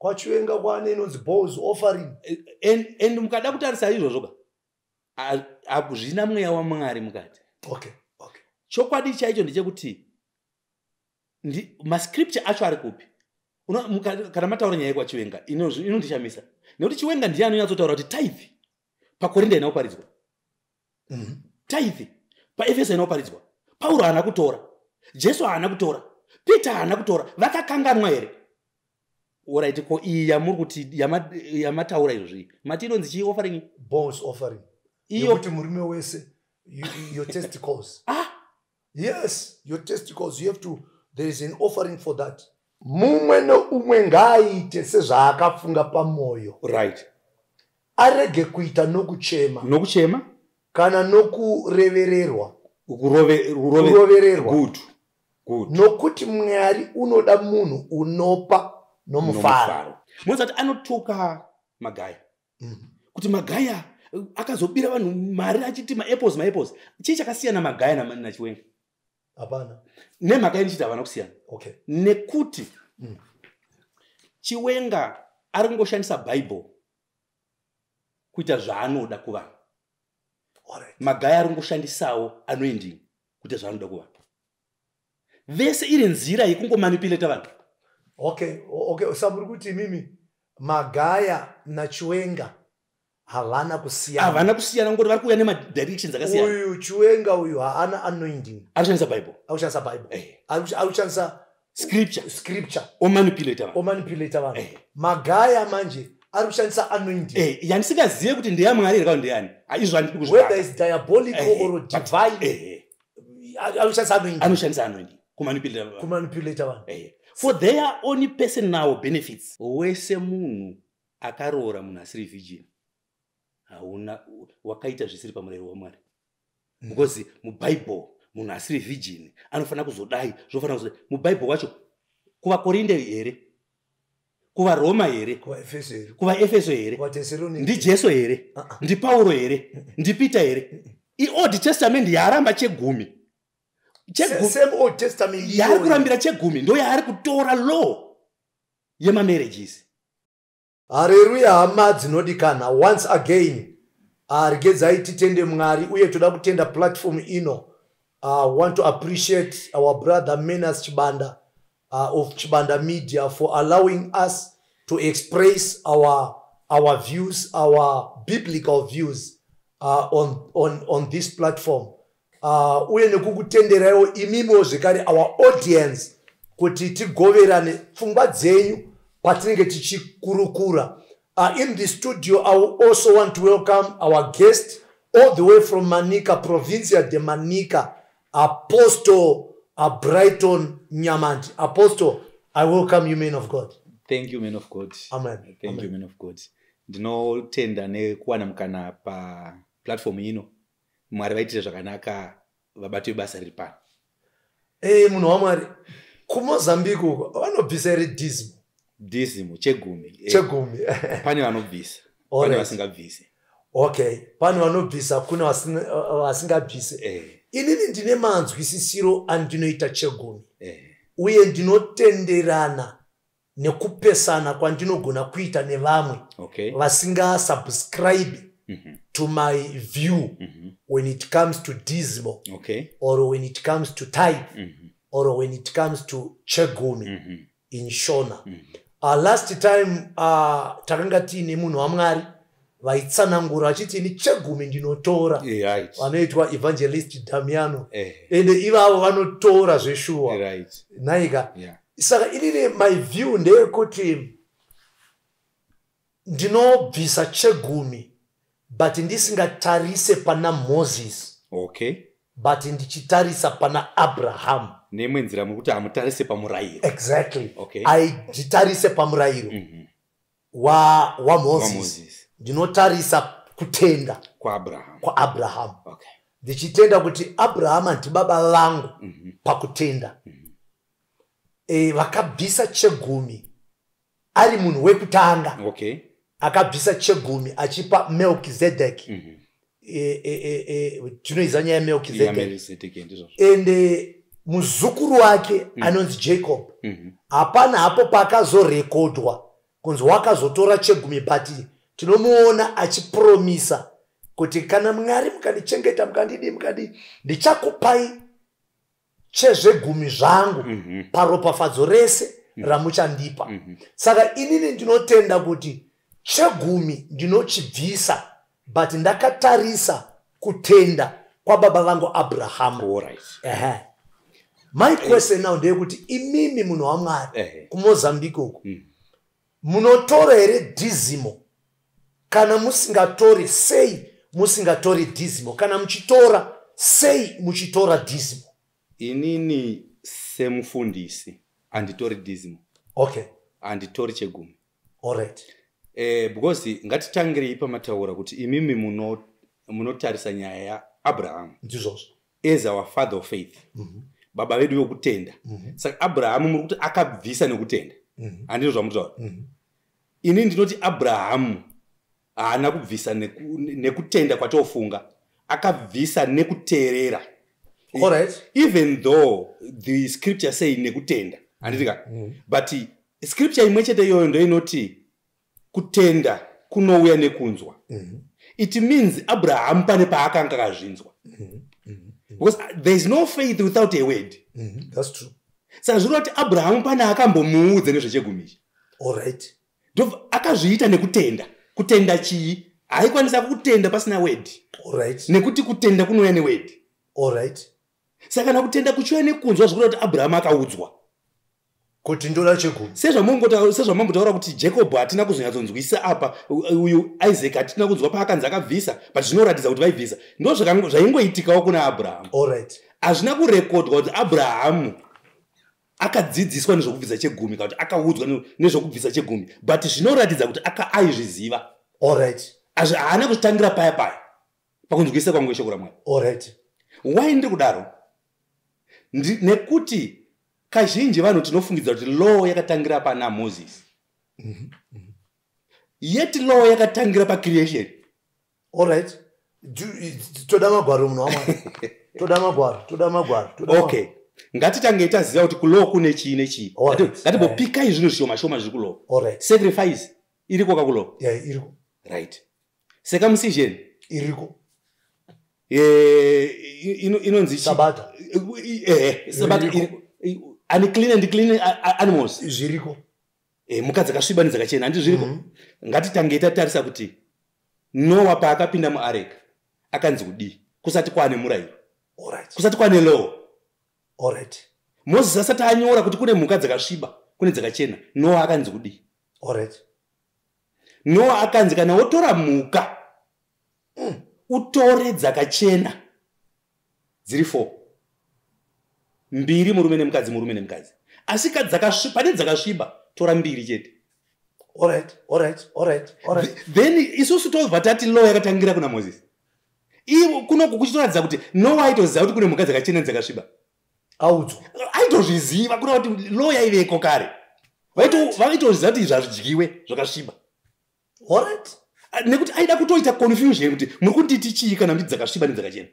KwaChiwenga kwane inonzi balls offering. And mukada kutarisa izvozvo ka, hazvina mweya waMwari mukati. Chokwadi chaicho ndechekuti mascripture acho ari kupi? Kana mataura nyaya yekwaChiwenga, inondishamisa nekuti Chiwenga ndiye anonyatsotaura kuti tithe paKorinda haina kuparidzwa, tithe paEfeso haina kuparidzwa, Pauro haana kutora, Jesu haana kutora, Peter haana kutora. Vakakanganwa here? Alright, ko iyi yamuri kuti yamataura izvozvi, mati inonzi chii offering? Balls offering. Iyo Yekuti murume wese, your testicles. Ah. Yes, your testicles, you have to, there is an offering for that. Mumwe neumwe ngaaite sezvaakafunga pamwoyo, arege kuita nokuchema nokuchema kana nokurevererwa. Kurovererwa. Kurovererwa. Good, good. Nokuti Mwari unoda munhu unopa nomufaro. Nomufaro. Munoziva kuti anotuka Magaya kuti Magaya akazobira vanhu mari achiti maapples, maapples. Chii chakasiyana Magaya naChiwenga? Hapana. Nemhaka yenichiti havana kusiyana, nekuti Chiwenga ari kungoshandisa Bhaibheri kuita zvaanoda kuvanhu. Magaya ari kungoshandisawo anointing kuita zvaanoda kuvanhu. Vese iri nzira yekungomanipulata vanhu. Okay, samuri kuti imimi Magaya naChiwenga havana kusiyana? Havana kusiyana, ngoti vari kuuya nemadirections akasiyana. Uyu Chiwenga uyu haana anointing. Ari kushandisa Bhaibheri. Ari kushandisa Bible. Ari kushandisa scripture. Scripture. Omanipulata vanhu. Omanipulata vanhu. Magaya manje ari kushandisa anointing. Yandisingazive kuti ndeyaMwari here kana ndeyani. Ah, izvo handidi. Whether is diabolical or divine, ari kushandisa anointing. Anoshandisa anointing kumanipulata vanhu. Kumanipulata vanhu. For their own personal benefits. Wese munhu akaroora munhu asiri virgin, hauna, wakaita zvisiri pamurayiro waMwari, because muBhaibheri munhu asiri virgin anofanira kuzodai, zvofanira kuzodai. MuBhaibheri wacho, kuvaKorinde here, kuvaRoma here? KuvaEfeso here? KuvaEfeso here? KuvaTesalonike? NdiJesu here? Uh-uh. NdiPauro here? NdiPeter here? IOld Testament yaaramba chegumi. Same Old Testament Yaari iyoyo. Kurambira chegumi ndo yaari kutora law yemamarriages. Hareruya, hama dzinodikana. Once again, regedzai titende Mwari, uye toda kutenda platform ino. Want to appreciate our brother Menas Chibanda of Chibanda Media for allowing us to express our views, our biblical views on this platform, uye nekukutenderaiwo imimiwo zvekare, our audience, kuti tigoverane pfungwa dzenyu patinenge tichikurukura. In the studio, I will also want to welcome our guest all the way from Manica, Provincia de Manica, Apostle Brighton Nyamanti. Apostle, I welcome you, man of God. Thank you, man of God. Amen. Thank Amen. you, man of God. Ndinotenda nekuwana mukana paplatform ino. Mwari vaitire zvakanaka vabati vebasa riri pano. Hey, munhu waMwari, kuMozambique uko vanobvisa here dízimo? Dízimo, chegumi? Chegumi. Pane vanobvisa, pane vasingabvisi. Okay, pane vanobvisa, kune vasingabvise. Inini ndine manzwisisiro andinoita chegumi, uye ndinotenderana nekupesana kwandinogona kuita nevamwe vasingasubscribe to my view when it comes to dízimo or when it comes to tithe or when it comes to chegumi in Shona. Last time takanga tiine munhu waMwari vaitsanangura vachiti, "Ini chegumi ndinotora," vanoitwa Evangelist Damiano. Ende ivavo vanotora zveshuwa. Naika. Saka inini my view ndeyekuti ndinobvisa chegumi, but ndisingatarise pana Moses, but ndichitarisa pana Abraham. Neimwe nzira muri kuti hamutarise pamurayiro. Exactly. Ainditarise pamurayiro waMoses. WaMoses. Ndinotarisa kutenda kwaAbraham. kwaAbraham, ndichitenda kuti Abrahama ndibaba vangu pakutenda. Vakabvisa chegumi ari munhu wekutanga akabvisa chegumi achipa Melkizedek. Tinoiziva nyaya yaMelkizedek. YaMelchizedek, ndizvozvo. Ende muzukuru wake anonzi Jacob, hapana hapo paakazorekodwa. Kunzi wakazotora chegumi, but tinomuona achipromisa kuti kana Mwari mukandichengeta, mukandidi, mukandii, ndichakupai chezvegumi zvangu paropafadzo rese ramuchandipa. Saka inini ndinotenda kuti chegumi ndinochibvisa, but ndakatarisa kutenda kwababa vangu Abrahamu. Ehe. My question now ndeyekuti imimi, munhu waMwari, kuMozambique uku, munotora here dhizimo? Kana musingatori, sei musingatori dhizimo? Kana muchitora, sei muchitora dhizimo? Inini semufundisi handitori dhizimo. Handitori chegumi. Because ngatitangirei pamataura kuti imimi munotarisa nyaya yaAbrahamu Ndizvozvo. as our father of faith, baba vedu vokutenda. Saka Abrahamu muri kuti akabvisa nekutenda, handizvo zvamutaura? Ini ndinoti Abrahamu haana kubvisa nekutenda kwatofunga, akabvisa nekuteerera. Even though the scripture say nekutenda, handiti ka? But scripture imwe chete iyoyo ndo inoti kutenda kunouya nekunzwa. It means Abrahamu pane paakanga akazvinzwa, because there is no faith without a word. That's true. Saka zvireva kuti Abrahamu pane akambomuudze nezvechegumi ichi. Ndobva akazviita nekutenda. Kutenda chii? Haikwanisa kutenda pasina word. Nekuti kutenda kunouya neword. Saka kana kutenda kuchiuya nekunzwa, zvikureva kuti Abrahamu akaudzwa kuti ndoda chegumi. Sezvamambotaura kuti Jacob hatina kuzonyatsonzwisa apa, uyu Isaac hatina kunzwa paakanzi akabvisa, but zvinoratidza kuti vaibvisa. Ndo zvaingoitikawo kuna Abrahamu. Hazvina kurekodwa kuti Abrahamu akadzidziswa nezvokubvisa chegumi kana kuti akaudzwa nezvokubvisa chegumi, but zvinoratidza kuti aizviziva. Haana kuzvitangira paya paya pakunzwisa kwangu shoko raMwari. Why ndiri kudaro? Nekuti kazhinji vanhu tinofungidza kuti law yakatangira pana Moses, yet law yakatangira pacreation. Alright. Toda magwaro, munhu waMwari, toda magwaro, toda magwaro, toda. Okay, ngatitangei taziva kuti kulaw kune chii nechii. Ngatimbopikai zvinhu zvishoma shoma zviri kulaw. Sacrifice iriko kakulaw? Yeah, iriko. Right, circumcision? Iriko. Inonzi chii? Sabata. Sabata. Iriko. Unclean and clean animals. Zviriko. Mhuka dzakasviba nedzakachena, handi zviriko? Ngatitangei tatarisa kuti Noa paakapinda muareka akanzi kudii, kusati kwaane murayiro, kusati kwaane law. Mozisi asati anyora kuti kune mhuka dzakasviba, kune dzakachena, Noa akanzi kudii? Noa akanzi kana wotora mhuka, utore dzakachena dziri 4, mbiri murume nemukadzi, murume nemukadzi, asi pane dzakasviba tora mbiri chete. Then isusu tobva tati law yakatangira kuna Mozisi. Ivo kunoku kuchitoratidza kuti Noa aitoziva kuti kune mhuka dzakachena nedzakasviba. Audzwa. Aitozviziva, kuna kuti law yaiveko kare. Vaitozviziva kuti izvi hazvidyiwe zvakasviba. Nekuti aida kutoita confusion kuti muri kunditi chii kana kuti dzakasviba nedzakachena.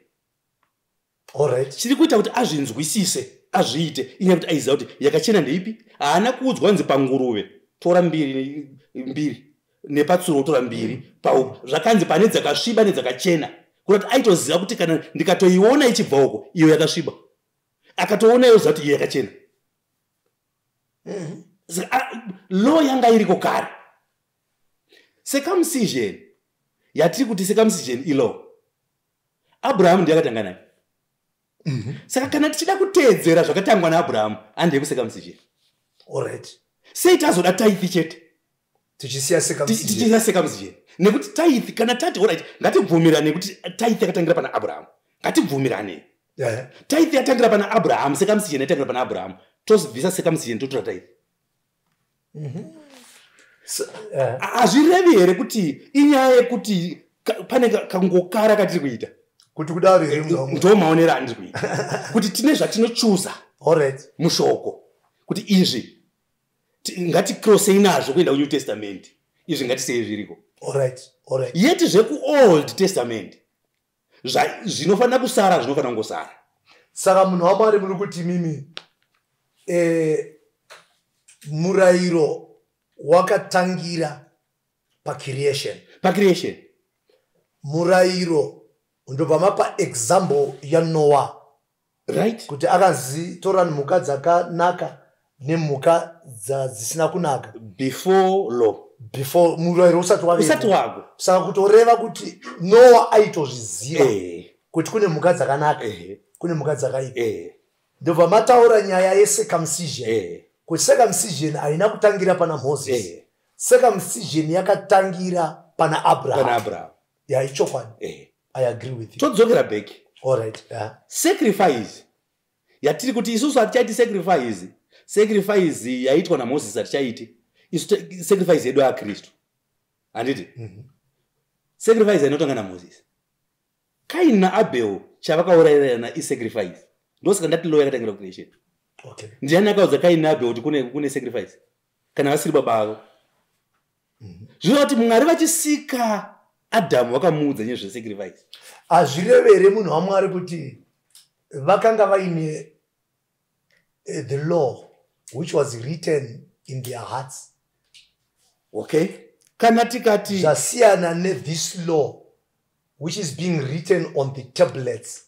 Chiri kuita kuti azvinzwisise, azviite, inyaya kuti aiziva kuti yakachena ndeipi. Haana kuudzwa nzi panguruve tora mbiri mbiri, nepatsuro tora mbiri pauku. Zvakanzi pane dzakasviba nedzakachena, kurati aitoziva kuti kana ndikatoiona ichibva uko, iyo yakasviba, akatoona yoziva kuti iyo yakachena. Saka, law yanga iriko kare. Circumcision yatiri kuti circumcision ilaw, Abrahamu ndiye akatanga nayo. Saka kana tichida kuteedzera zvakatangwa naAbrahamu, handei kucircumcision. Sei tazoda tithe chete? Tichisiya circumcision. Tichisiya circumcision, nekuti tithe, kana tati alright, ngatibvumirane kuti tithe yakatangira pana Abrahamu, ngatibvumirane. Tithe yatangira pana Abrahamu, circumcision yatangira pana Abrahamu, tozobvisa circumcision, totora tithe. Hazvirevi here kuti inyaya yekuti pane kangokara katiri kuita? Kuti kudaro here, munhu waMwari? Ndo maonero andiri kuita, kuti tine zvatinochuza mushoko kuti izvi ngatikrosei nazvo kuenda kuNew Testament, izvi ngatisei zviriko. Yet zvekuOld Testament zvinofanira kusara, zvinofanira kungosara. Saka munhu waMwari, muri kuti mimi murayiro. Wakatangira pacreation. Pacreation. Murayiro ndobva mapa example yaNoah. Kuti akanzi tora mhuka dzakanaka nemhuka dzisina kunaka. Before law. Before murayiro usati wave. Usati wako. Saka kutoreva kuti Noah aitozviziva kuti kune mhuka dzakanaka, kune mhuka dzakaipa. Ndobva mataura nyaya yecircumcision. Kuti circumcision haina kutangira pana Moses. Circumcision yakatangira pana Abraham. Pana Abraham. Yeah, ichokwadi. I agree with you. Todzokera back. All right. Yeah. Sacrifice. Yatiri kuti isusu hatichaiti sacrifice. Sacrifice yaitwa naMoses hatichaiti. Isu sacrifice yedu yaKristu. Handiti? Sacrifice inotanga naMoses. Kaini naAbel chavakaurayirana isacrifice. Ndosaka ndati law yakatangira creation. Okay. Ndiani akaudza Kaini naAbel kuti kune sacrifice? Kana vasiri baba avo. Zvinova kuti Mwari vachisika Adamu vakamuudza nezvesacrifice. Hazvireve here, munhu waMwari, kuti vakanga vaine the law which was written in their hearts? Okay. Kana tikati zvasiyana nethis law which is being written on the tablets.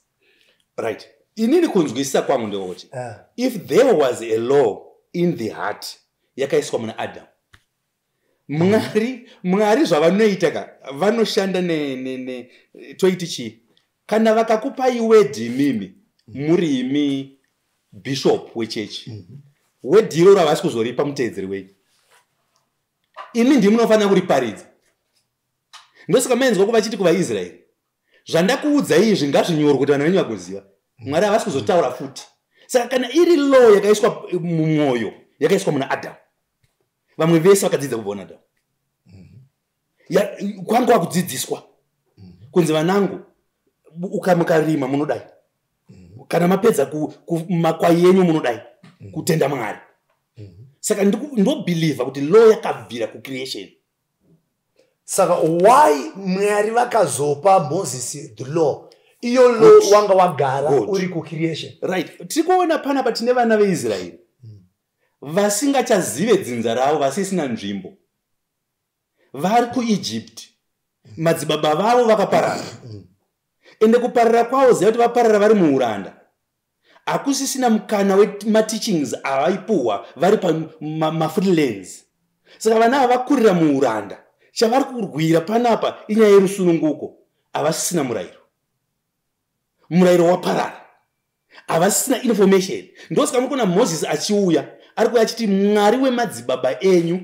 Right. Inini kunzwisisa kwangu ndekuti if there was a law in the heart yakaiswa muna Adam, Mwari zvavanoita ka, vanoshanda ne toiti chii, kana vakakupai word imimi muri imi bishop wechechi, word iroro havasi kuzoripa muteedzeri wenyu, imi ndimi munofanira kuriparidza. Ndosaka mainzwa kuvachiti kuvaIsraeri, "Zvandakuudzai izvi ngazvinyorwe kuti vanhu venyu vagoziva." Mwari havasi kuzotaura futi. Saka kana iri law yakaiswa mumwoyo, yakaiswa muna Adamu, vamwe vese vakadzidza kubva kuna Adamu. Kwanga wakudzidziswa kunzi, "Vanangu, ukamukarima munodai, kana mapedza makwai enyu munodai kutenda Mwari." Saka ndobelieva kuti law yakabvira kucreation. Saka why Mwari vakazopa Moses the law, iyo law wanga wagara uri kucreation? Right, tiri kuona panapa tine vana veIsraeri vasingachazive dzinza ravo, vasisina nzvimbo, vari kuEgypt. Madzibaba vavo vakaparara, ende kuparara kwavo, ziva kuti vaparara vari muuranda, hakusisina mukana wemateachings avaipuhwa vari pamafreelance. Saka vana ava vakurira muuranda. Chavari kurwira panapa inyaya yerusununguko. Havasisina murayiro, murayiro waparara, havasisina information. Ndosaka muri kuona Mozisi achiuya, ari kuuya achiti, "Mwari wemadzibaba enyu."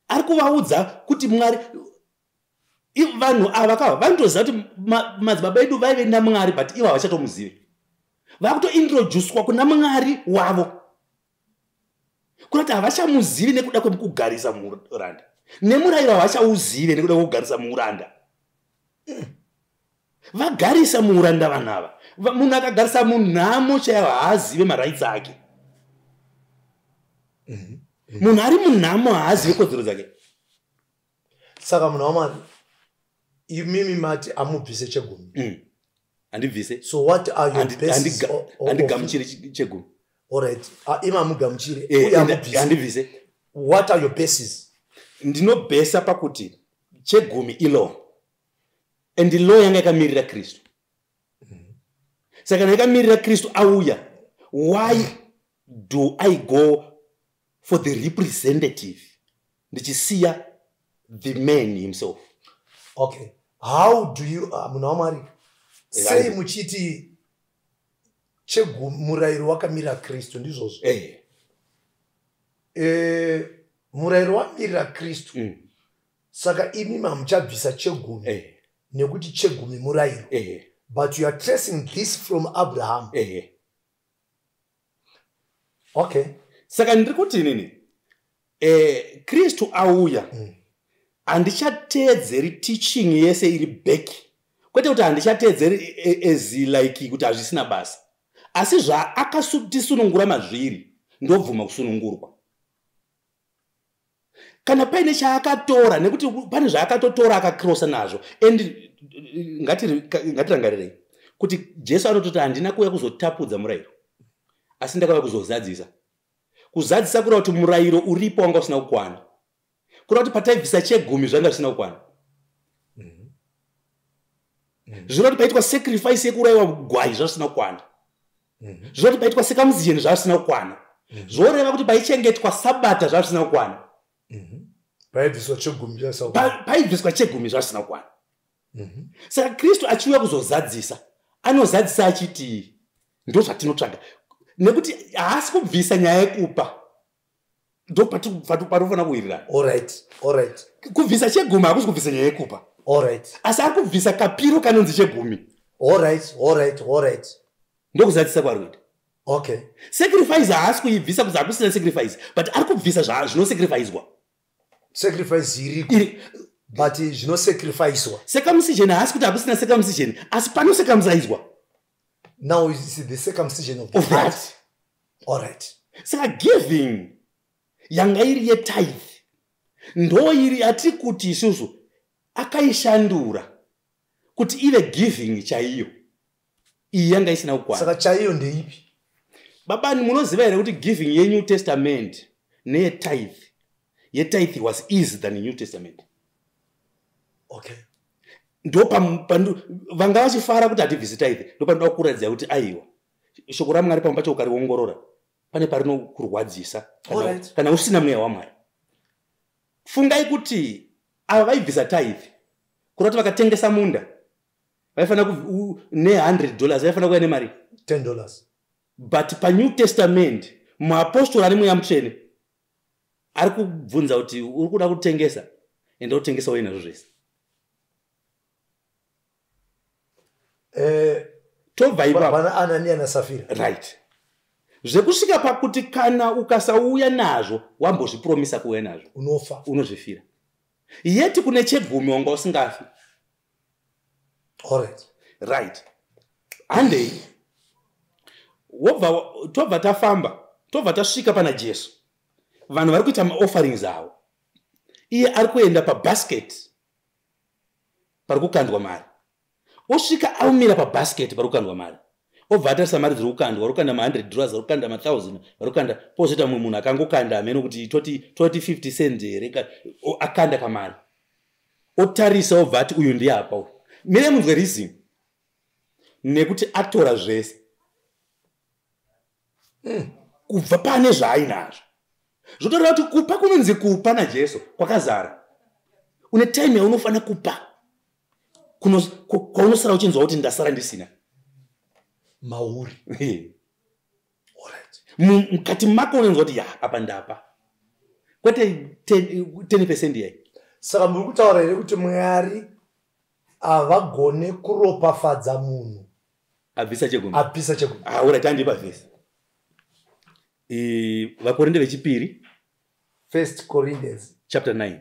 Ari kuvaudza kuti Mwari, vanhu ava kava vanotoziva kuti madzibaba edu vaive naMwari, but ivo havachatomuzivi. Vakutointroducwa kuna Mwari wavo, kuna kuti havachamuzivi nekuda kwekugarisa muuranda, nemurayiro havachauzive nekuda kwekugarisa muuranda. Vagarisa muuranda vanhu ava. Munhu akagarisa munhamo chaivo haazive marights ake. Munhu ari munhamo haazive kodzero dzake. Saka munhu waMwari, imimi mati amubvise chegumi. Handibvise. So what are your basis? Handigamuchiri chegumi. Alright, imi hamugamuchiri uye hamubvise. Handibvise. What are your basis? Ndinobhesa pakuti chegumi ilaw, and law yanga yakamirira Kristu. Saka kana yakamirira Kristu auya, why do I go for the representative ndichisiya the man himself? Okay, how do you, munhu waMwari, sei muchiti chegumi, murayiro wakamirira Kristu? Ndizvozvo? Eh. Murayiro wamirira Kristu. Saka imi mamuchabvisa chegumi nekuti chegumi murayiro, but you are tracing this from Abraham. Okay. Saka ndiri kuti inini, Kristu auya, handichateedzeri teaching yese iri back. Kwete kuti handichateedzeri as like kuti hazvisina basa, asi zvaakatisunungura mazviri, ndobvuma kusunungurwa. Kana paine chaakatora, nekuti pane zvaakatotora akakrosa nazvo. And ngatirangarirei kuti Jesu anototi, "Handina kuuya kuzotapudza murayiro, asi ndakauya kuzozadzisa." Kuzadzisa kureva kuti murayiro uripo wanga usina kukwana. Kureva kuti pataibvisa chegumi zvanga zvisina kukwana. Zvoreva kuti paitwa sacrifice yekuurayiwa gwai zvazvisina kukwana. Zvoreva kuti paitwa circumcision zvazvisina kukwana. Zvoreva kuti paichengetwa sabata zvazvisina kukwana. Paibviswa chegumi zvazvisina kukwana. Paibviswa chegumi zvazvisina kukwana. Saka Kristu achiuya kuzozadzisa, anozadzisa achiti ndozvatinotsvaga. Nekuti haasi kubvisa nyaya yekupa. Ndopanofanira kuwirirana. Alright, alright. Kubvisa chegumi hakusi kubvisa nyaya yekupa. Alright. Asi ari kubvisa kapiro kanonzi chegumi. Alright, alright, alright. Ndokuzadzisa kwaari kuita. Okay. Sacrifice haasi kuibvisa kuti hakusina sacrifice, but ari kubvisa zvinosacrificewa. Sacrifice iriko. But zvinosacrificewa. Circumcision haasi kuti hakusina circumcision, asi panocircumciswa. Now it's the circumcision of the heart. All right. Saka giving yanga iri yetithe ndo iri yatiri kuti isusu akaishandura kuti ive giving chaiyo. Iyi yanga isina kukwana. Saka chaiyo ndeipi? Babani, munoziva here kuti giving yeNew Testament neyetithe, yetithe was easy than the New Testament. Okay. Ndo vanga vachifara kuti hatibvisi tithe, ndo panoda kukuratidza kuti aiwa shoko raMwari pamwe pacho ukariongorora pane parinokurwadzisa kana usina mweya waMwari. Fungai kuti ava vaibvisa tithe kureva kuti vakatengesa munda vaifanira ne$100 vaifanira kuuya nemari $10. But paNew Testament muapostori ane mweya mutsvene ari kubvunza kuti uri kuda kutengesa, enda utengesa uye nazvo zvese. Tobva ipapo pana Anania naSafira. Right. Zvekusvika pakuti kana ukasauya nazvo wambozvipromisa kuuya nazvo unofa, unozvifira. Yeti kune chegumi wanga usingafi. Alright. Right. Handei. Tobva tafamba, tobva tasvika pana Jesu. Vanhu vari kuita maofferings avo. Iye ari kuenda pabasket pari kukandwa mari. Osvika aumira pabasket pari kukandwa mari. Obva atarisa mari dziri kukandwa, vari kukanda ma$100, vari kukanda ma1000, vari kukanda pozoita mumwe munhu akangokanda hameno kuti toti 50 cents here, akanda kamari. Otarisa obva ati uyu ndiye apa uyu. Mire munzwe reason nekuti atora zvese. Kubva pane zvaainazvo. Zvotoreva kuti kupa kunonzi kupa naJesu kwakazara. Une time yaunofanira kupa kwaunosara uchinzwa kuti ndasara ndisina. Mauri. Alright. Mukati mako unonzwa kuti ya apa ndapa. Kwete 10% yai. Saka muri kutaura here kuti Mwari havagone kuropafadza munhu abvisa chegumi? Abvisa chegumi. Alright, andipa vhesi. Vakorinde vechipiri, 1 Corinthians chapter 9.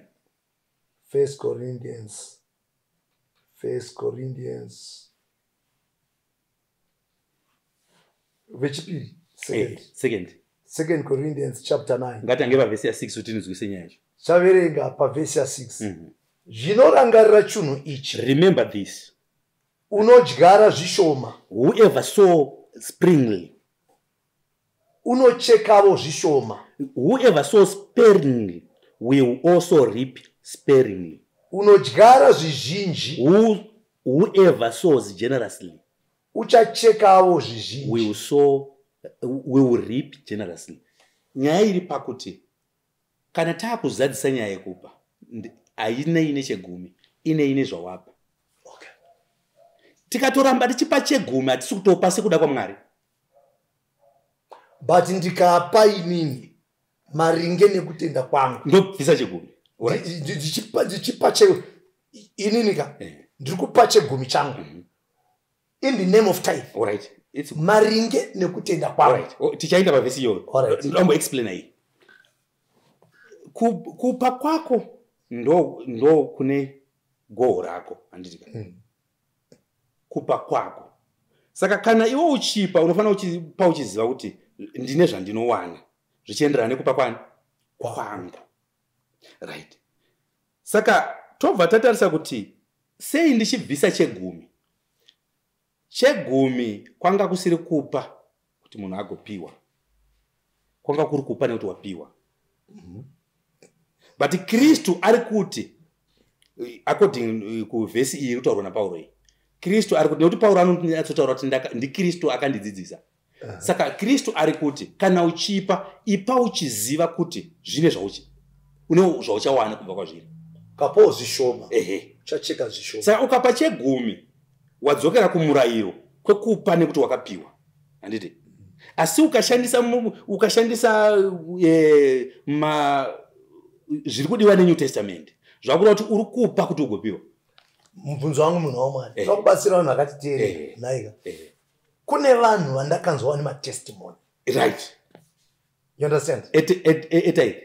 1 Corinthians 1 Corinthians vechipiri, second. 2 Corinthians chapter 9. Ngatange pavhesi ya 6 kuti tinzwise nyaya yacho. Chaverenga pavhesi ya 6. Zvinorangarira chinhu ichi. Remember this. Unodyara zvishoma. Whoever sow sparingly. Unochekavo zvishoma. Whoever sows sparingly will also reap sparingly. Unodyara zvizhinji. Whoever sows generously. Uchachekavo zvizhinji. Will reap generously. Nyaya iri pakuti kana taakuzadzisa nyaya yekupa hainei nechegumi, inei nezvawapa. Okay. Tikatoramba tichipa chegumi hatisi kutopa sekuda kwaMwari. But ndikapa inini maringe nekutenda kwangu ndobvisa chegumi. Ndichipa inini ka ndiri kupa chegumi changu in the name of tithe. Alright. Maringe nekutenda kwangu. Alright. Tichaenda pavhesi iyoyo. Ndombo explain iyi. Kupa kwako ndo kune goho rako, handiti ka? Kupa kwako. Saka kana iwe uchipa unofanira uchipa uchiziva kuti ndine zvandinowana zvichienderana nekupa kwani kwangu. Right. Saka tobva tatarisa kuti sei ndichibvisa chegumi. Chegumi kwanga kusiri kupa kuti munhu agopiwa. Kwanga kuri kupa nekuti wapiwa. But Kristu ari kuti, according kuvhesi iyi iri kutaurwa naPauro iyi, Kristu ari kuti, nekuti Pauro anonyatsotaura kuti ndiKristu akandidzidzisa. Saka Kristu ari kuti kana uchipa, ipa uchiziva kuti zvine zvauchi une zvauchawana kubva kwazviri. Kapowo zvishoma. Ehe. Uchacheka zvishoma. Saka ukapa chegumi, wadzokera kumurayiro kwekupa nekuti wakapiwa, handiti? Asi ukashandisa zviri kudiwa neNew Testament, zvakureva kuti uri kupa kuti ugopiwa. Mubvunzo wangu, munhu waMwari, toda kubatsira vanhu vakatiteerera. Naika, kune vanhu vandakanzwa vane matestimony. You understand? Etai.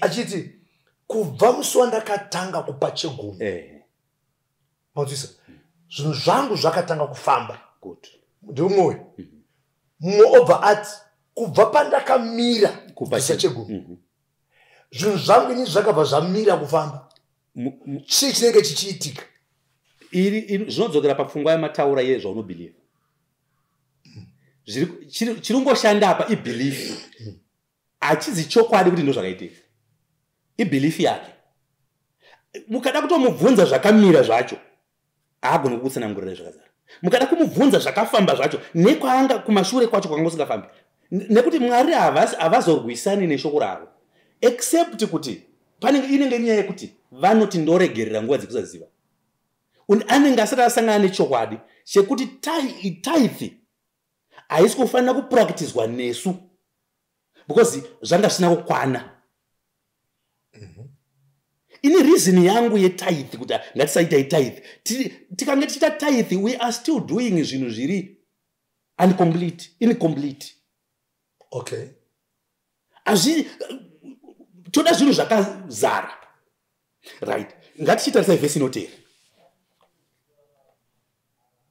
Achiti kubva musi wandakatanga kupa chegumi, manzwisa, zvinhu zvangu zvakatanga kufamba. Ndiumwe. Mumwe obva ati kubva pandakamira Kupa kubvisa chegumi, zvinhu zvangu ini zvakabva zvamira kufamba. Chii chinenge chichiitika? Zvinodzokera papfungwa yamataura yezvaunobhilivha. Chiri kungoshanda apa ibelief. Hachizi chokwadi kuti ndo zvakaitika, ibelief yake. Mukada kutomubvunza zvakamira zvacho, haagoni kukutsanangurira zvakazara. Mukada kumubvunza zvakafamba zvacho nekwaanga kumashure kwacho kwanga kusingafambi, nekuti Mwari havazorwisani neshoko ravo, except kuti panenge inenge nyaya yekuti vanoti ndoregerera nguva dzekusaziva. Anenge asati asangana nechokwadi chekuti tithe haisi kufanira kupuraktizwa nesu because zvanga zvisina kukwana. Ini reason yangu yetithe kuti ngatisaitai tithe, tikange tichiita tithe, we are still doing zvinhu zviri uncomplete, incomplete. Hazvi toda zvinhu zvakazara, right? Ngatichitarisai vhesi inoteera.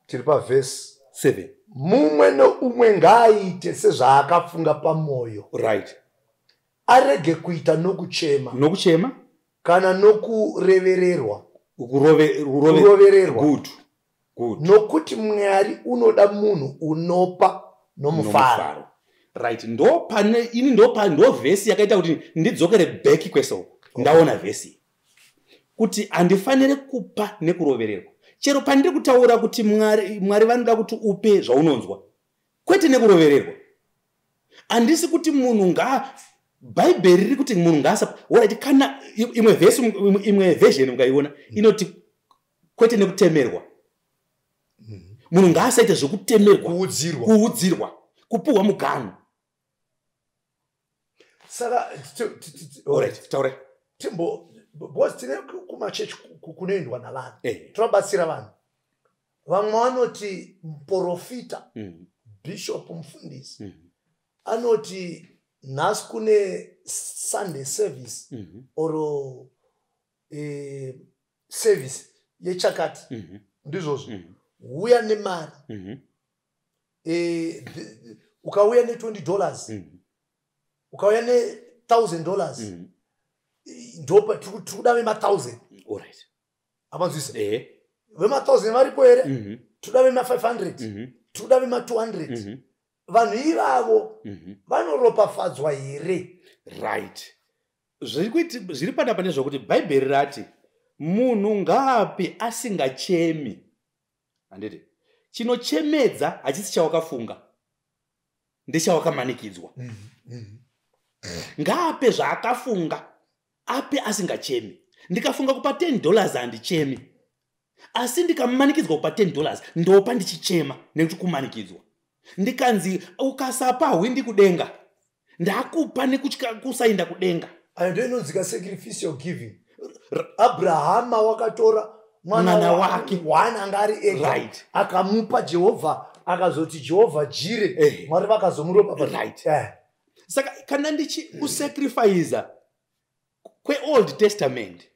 Tiri pavhesi 7. Mumwe neumwe ngaaite sezvaakafunga pamwoyo, arege kuita nokuchema, nokuchema, kana nokurevererwa, kurovererwa, Good, good. nokuti Mwari unoda munhu unopa nomufaro. Nomufaro. Right, ndo pane ini, ndo vhesi yakaita kuti ndidzokere back kwesoko. Ndaona vhesi kuti handifaniri kupa nekurovererwa. Chero pandiri kutaura kuti Mwari vanoda kuti upe zvaunonzwa, kwete nekurovererwa. Handisi kuti munhu nga, Bhaibheri riri kuti munhu ngaasa. Alright, kana imwe vhesi, imwe version ukaiona inoti kwete nekutemerwa. Munhu ngaasaite zvekutemerwa. Kuudzirwa. Kuudzirwa, kupuhwa muganhu. Saka Alright, taura. Timbo, because tine kumachechi kunoendwa navanhu, tinobatsira vanhu. Vamwe vanoti muprofita, bishop, mufundisi anoti nhasi kune Sunday service or service yechakati, ndizvozvo, uya nemari. Ukauya ne$20, ukauya ne$1000, ndopa tiri kuda vema1000. Amanzwisa? Vema1000 varipo here? Tiri kuda vema500, tiri kuda vema200. Vanhu ivavo vanoropafadzwa here? Right, zviri panapa ndezvokuti Bhaibheri rati munhu ngaape asingachemi, handiti? Chinochemedza hachisi chawakafunga, ndechawakamanikidzwa. Ngaape zvaakafunga, ape asingachemi. Ndikafunga kupa $10, handichemi, asi ndikamanikidzwa kupa $10, ndopa ndichichema nekuti kumanikidzwa. Ndikanzi ukasapa hwindi kudenga, ndakupa nekutya kusainda kudenga. Ayo ndo inonzika sacrificial giving. Abrahama wakatora mwana Mwana wake. One anga ari ega, akamupa Jehovha, akazoti Jehovha Jire. Mwari vakazomuropa. Saka kana ndichi kusacrifica kweOld Testament,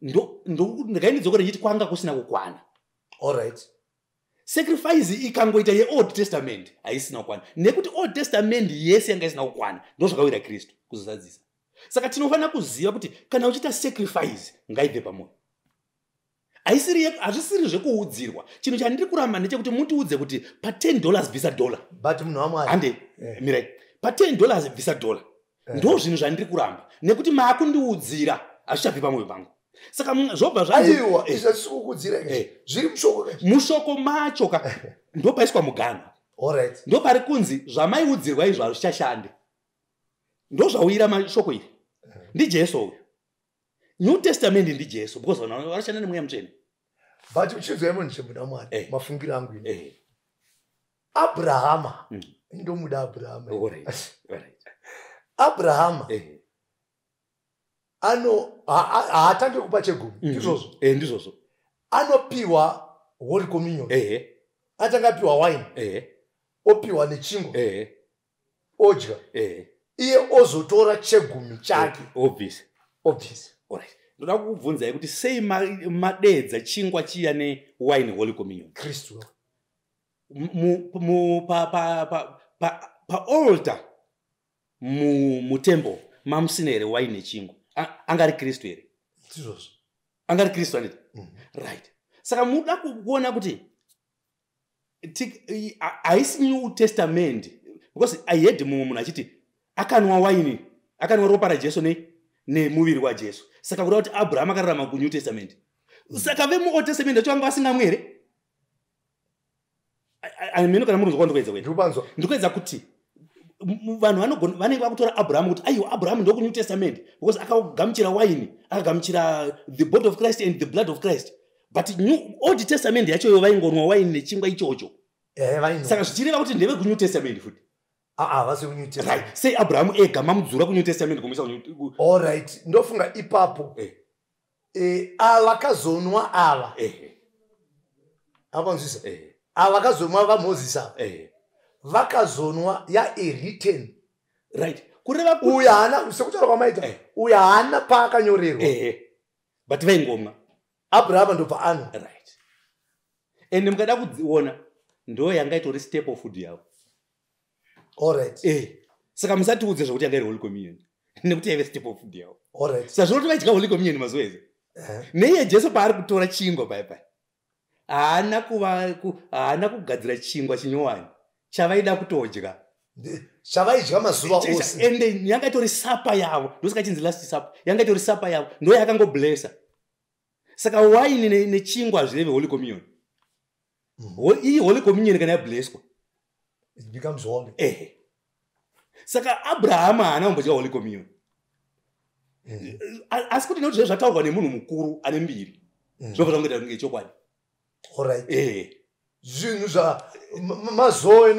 ndikaindidzokera ndichiti kwanga kusina kukwana. Sacrifice ikangoita yeOld Testament haisina kukwana, nekuti Old Testament yese yanga isina kukwana, ndo zvakawira Kristu kuzozadzisa. Saka tinofanira kuziva kuti kana uchiita sacrifice, ngaibve pamwoyo. Haisiri hazvisiri zvekuudzirwa. Chinhu chandiri kuramba ndechekuti mutiudze kuti pa$10 bvisa dollar. But munhu waMwari, Hande. Mirai. Pa10 dollars bvisa dollar. Ndo zvinhu zvandiri kuramba, nekuti maakundiudzira, hazvichabvi pamwoyo pangu. Saka zvobva zvanzi Aiwa, izvi hatisi kukudzira. Zviri mushoko ka. Mushoko macho ka ndopaiswa muganho. Ndopari kunzi zvamaiudzirwa izvo hazvichashande. Ndo zvauyira mashoko iri. NdiJesu uyu. New Testament ndiJesu, because vanhu vanoshanda neMweya Mutsvene. But uchinzwai, munhu chemuna Mwari, mafungiro angu ini, Abrahama, ndomuda Abrahama. Abrahama ano haatange kupa chegumi, ndizvozvo? Eh, ndizvozvo. Anopiwa Holy Communion. Atanga apiwa wine, opiwa nechingwa, odya, iye ozotora chegumi chake. Obvisa. Obvisa. Alright, ndoda kukubvunzai kuti sei madedza chingwa chiya newine Holy Communion? Kristu. Paaltar mutemple mamusina here waini nechingwa? Angari Kristu here? Ndizvozvo. Angari Kristu, anditi? Right, saka muda kuona kuti haisi New Testament, because I heard mumwe munhu achiti akanwa waini, akanwa ropa raJesu nemuviri waJesu, saka kuda kuti Abraham akararama kuNew Testament. Saka vemuOld Testament vacho vanga vasingamwi here? Ameno kana muri kwandikuedza kuenda. Ndikupanzwa. Ndikuedza kuti vanhu vanenge vakutora Abrahamu kuti aiwa, Abrahamu ndokuNew Testament because akagamuchira waini, akagamuchira the body of Christ and the blood of Christ, but new Old Testament yachoyo vaingonwa waini nechingwa ichocho. Vaino. Saka zvichireva kuti ndeve kuNew Testament futi? Aa, vasi kuNew Testament. Right, sei Abrahamu ega mamudzura kuNew Testament kumuisa Allright, ndofunga ipapo ava vakazonwa ava, apanzwisa, ava vakazonwa vaMozisi ava, vakazonwa yawritten. Right, kureva kuti Uyu haana, sekutaura kwamaita, uyu haana paakanyorerwa. But vaingomwa. Abrahama ndobva anwa. Right, and mukada kudziona, ndo yanga itori staple food yavo. Saka musatiudze zvokuti yanga iri Holy Communion, nekuti yaive staple food yavo. Saka zvinoti vaidya Holy Communion mazuva ese. Neiye Jesu paari kutora chingwa pai pai, haana kugadzira chingwa chinyowani chavaida kutodya. Chavaidya mazuva ose. Ende yanga itori supper yavo, ndosaka chinzi Last Supper. Yanga itori supper yavo, ndo yakangoblessa. Saka waini nechingwa hazvireve Holy Communion. Iyi Holy Communion kana yablesswa, It becomes holy. Ehe, saka Abrahama haana kumbodya Holy Communion. Asi kuti nekuti zve zvataurwa nemunhu mukuru ane mbiri, zvinobva zvangoita kunge chokwadi. Zvinhu zva mazoe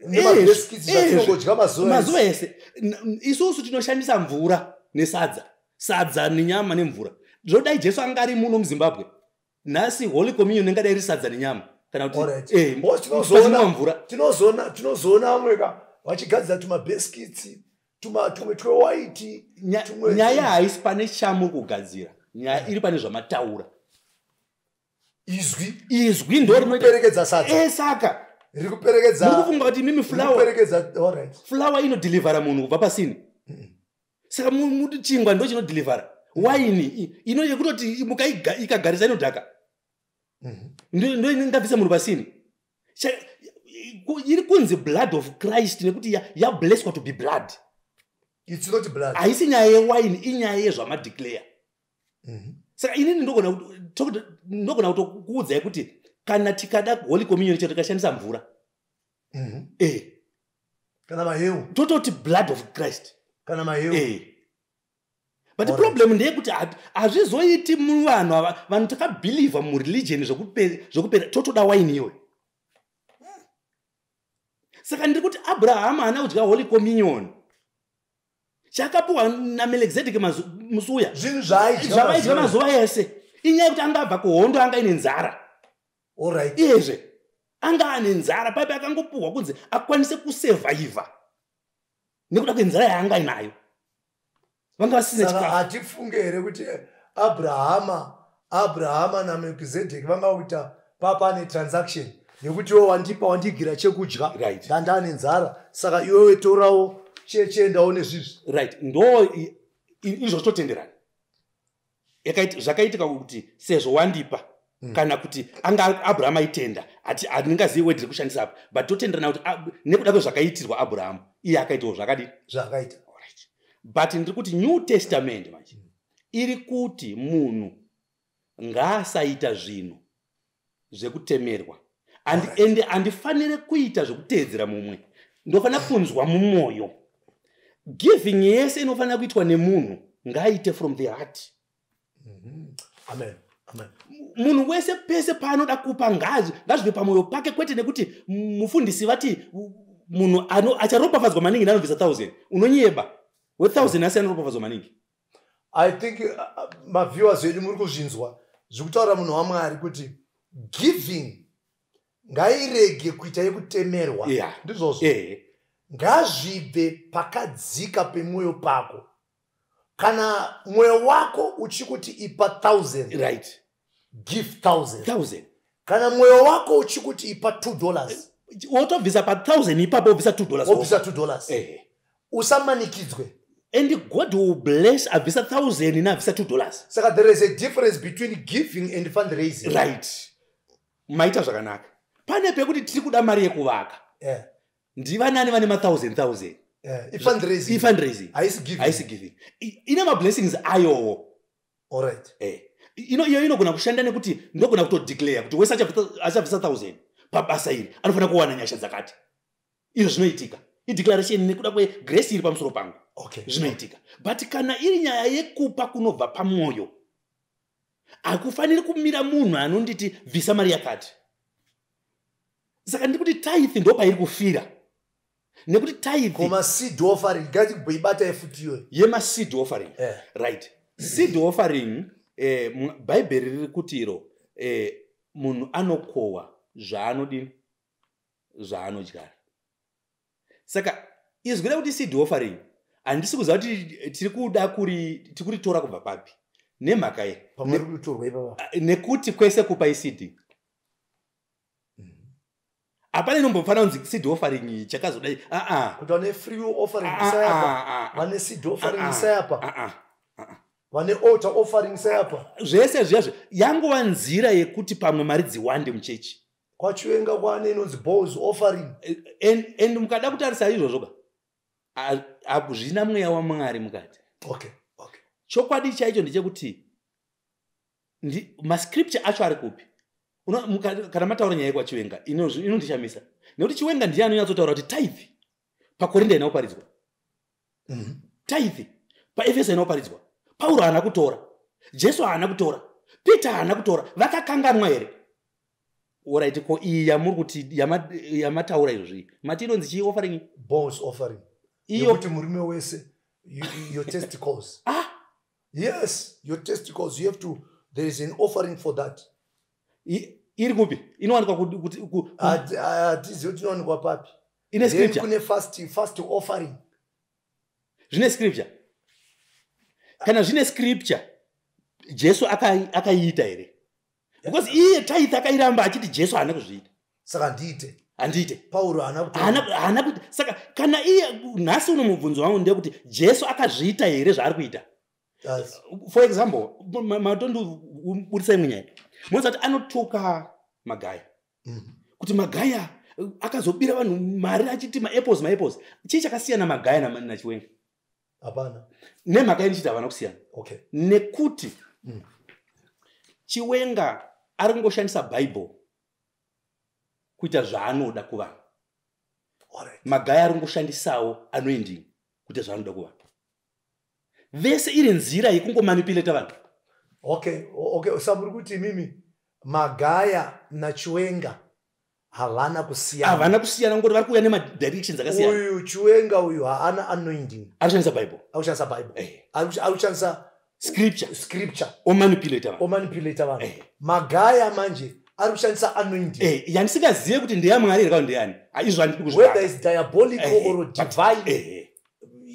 nemabhiskits zvatinongodya mazuva Mazuva ese. Ese. Isusu tinoshandisa mvura nesadza, sadza nenyama nemvura. Zvodai Jesu anga ari muno muZimbabwe nhasi, Holy Communion ingadai iri sadza nenyama kana kuti Bo pasina mvura. Tinozoona vamwe ka vachigadzira tumabhiskits, tumwe twewaiti. Nyaya haisi pane chamuri kugadzira, nyaya iri pane zvamataura. Izwi. Izwi ndo rinoita. Rikuperekedza sadza. Saka Riri kuperekedza. Muri kufunga kuti imimi Riri kuperekedza, alright. Flour inodhilivhara munhu kubva pasini. Saka chingwa ndo chinodhilivhara. Waini ino yekutoti ikagarisa inodhaka, ndo ingabvisa munhu pasini. Iri kunzi blood of Christ nekuti yablesswa to be blood. It's not blood. Haisi nyaya yewaini, inyaya yezvamadeclare. Saka inini ndogona kutokuudzai kuti kana tikada Holy Communion chero tikashandisa mvura, Kana maheu. Tototi blood of Christ. Kana maheu. But problem ndeyekuti hazvizoiti muvanhu ava. Vanhu takabhilivha mureligion zvekupera, totoda waini iyoyo. Saka ndiri kuti Abrahama haana kudya Holy Communion. Chakapiwa naMelekizedeki musi uya, Zvinhu zvaaidya zvavaidya mazuva. Mazuva ese. Inyaya yekuti anga abva kuhondo, anga aine nzara. Iyezve anga ane nzara paipa, akangopuhwa kunzi akwanise kusurvivha nekuda kwenzara yaanga inayo. Vanga vasina Saka chikafu. hatifunge here kuti Abrahama naMelkizedeki vanga kuita papa netransaction yekuti iwe wandipa, wandigira chekudya, ndanda nenzara, saka iwewe torawo, chiendawo nezvizvi? Right, ndo izvo totenderana. Zvakaitika kuti sezvo wandipa Kana kuti anga Abrahamu aitenda, handingazivi word rekushandisa apa, but totenderana kuti nekuda kwezvakaitirwa Abrahamu, iye akaitawo zvakadii? Zvakaita. Alright. But ndiri kuti New Testament manje iri kuti munhu ngaasaita zvinhu zvekutemerwa. Ende handifaniri kuita zvekuteedzera mumwe, ndofanira kunzwa mumwoyo. Giving yese inofanira kuitwa nemunhu ngaaite from the heart. Amen, amen. Munhu wese pese paanoda kupa, ngazvive pamwoyo pake, kwete nekuti mufundisi vati munhu acharopafadzwa maningi neanobvisa 1000. Unonyeba, we1000 asi anoropafadzwa maningi. I think maviewers edu muri kuzvinzwa zviri kutaura munhu waMwari kuti giving ngairege kuita yekutemerwa. Ndizvozvo? Ehe. Ngazvibve pakadzika pemwoyo pako. Kana mwoyo wako uchikuti ipa 1000, give 1000. 1000. Kana mwoyo wako uchikuti ipa $2, wotobvisa pa1000 ipapo, wobvisa $2. Wobvisa $2. Usamanikidzwe. And God will bless abvisa 1000 neabvisa $2. Saka there is a difference between giving and fundraising. Right, maita zvakanaka. Pane pekuti tiri kuda mari yekuvaka, ndivanani vane ma1000 1000? Ifundraising. Ifundraising. Haisi giving. Haisi giving. Ine mablessings ayowo. Iyo inogona kushanda nekuti ndogona kutodeclare kuti wese achabvisa 1000 pabasa iri anofanira kuwana nyasha dzakati. Izvo zvinoitika, ideclaration nekuda kwegrace iri pamusoro pangu. Zvinoitika. But kana iri nyaya yekupa kunobva pamwoyo, hakufaniri kumira munhu anonditi bvisa mari yakati. Saka ndiri kuti tithe ndo pairi kufira, nekuti tithe Koma seed offering, ngatiboibata futi iyoyo. Yemaseed offering? Eh. Right, seed offering, Bhaibheri riri kuti iro munhu anokohwa zvaanodini? Zvaanodyara. Saka izwi rekuti seed offering handisi kuziva kuti tiri kuda kuri tiri kuritora kubva papi, nemhaka ye Pamwe riri kutorwa ipapa. Nekuti kwese kupa iseed. Hapana inombofanira kunzi seed offering chakazodai, aa. Kuti vane free offering isayapa, vane seed offering isayapa, vane altar offering isayapa. Zvese zviyazvo yangova nzira yekuti pamwe mari dziwande muchechi. KwaChiwenga kwane inonzi balls offering. And mukada kutarisa izvozvo ka, hazvina mweya waMwari mukati. Chokwadi chaicho ndechekuti mascripture acho ari kupi? Kana mataura nyaya yekwaChiwenga, inondishamisa nekuti Chiwenga ndiye anonyatsotaura kuti tithe paKorinda haina kuparidzwa, tithe paEfeso haina kuparidzwa, Pauro haana kutora, Jesu haana kutora, Peter haana kutora. Vakakanganwa here? Alright, ko iyi yamuri kuti yamataura izvozvi, mati inonzi chii offering? Balls offering. Iyo Yekuti murume wese, your testicles. Ah! Yes, your testicles, you have to, there is an offering for that. Iri kupi? Inowanikwa kuti Hatizivi kuti inowanikwa papi. Ine Then scripture? Kune fast offering. Zvine scripture? Kana zvine scripture, Jesu akaiita here? Because iye tithe akairamba achiti Jesu haana kuzviita. Saka handiite. Handiite. Pauro haana kutora. Haana kuti. Saka kana iye nhasi uno, mubvunzo wangu ndeyekuti Jesu akazviita here zvaari kuita? For example, matondibudisa imwe nyaya, munoziva kuti anotuka Magaya kuti Magaya akazobira vanhu mari achiti maapples, maapples. Chii chakasiyana Magaya naChiwenga? Hapana. Nemhaka yenichiti havana kusiyana, nekuti Chiwenga ari kungoshandisa Bhaibheri kuita zvaanoda kuvanhu. Magaya ari kungoshandisawo anointing kuita zvaanoda kuvanhu. Vese iri nzira yekungomanipulata vanhu. Okay, saka muri kuti imimi Magaya naChiwenga havana kusiyana? Havana kusiyana, ngoti vari kuuya nemadirections akasiyana. Uyu Chiwenga uyu haana anointing. Ari kushandisa Bible. Ari kushandisa Bible. Ari kushandisa scripture. Scripture. Omanipulata vanhu. Omanipulata vanhu. Magaya manje ari kushandisa anointing. Yandisingazive kuti ndeyaMwari here kana ndeyani. Ah, izvo handidi kuzvibata. Whether is diabolical or divine,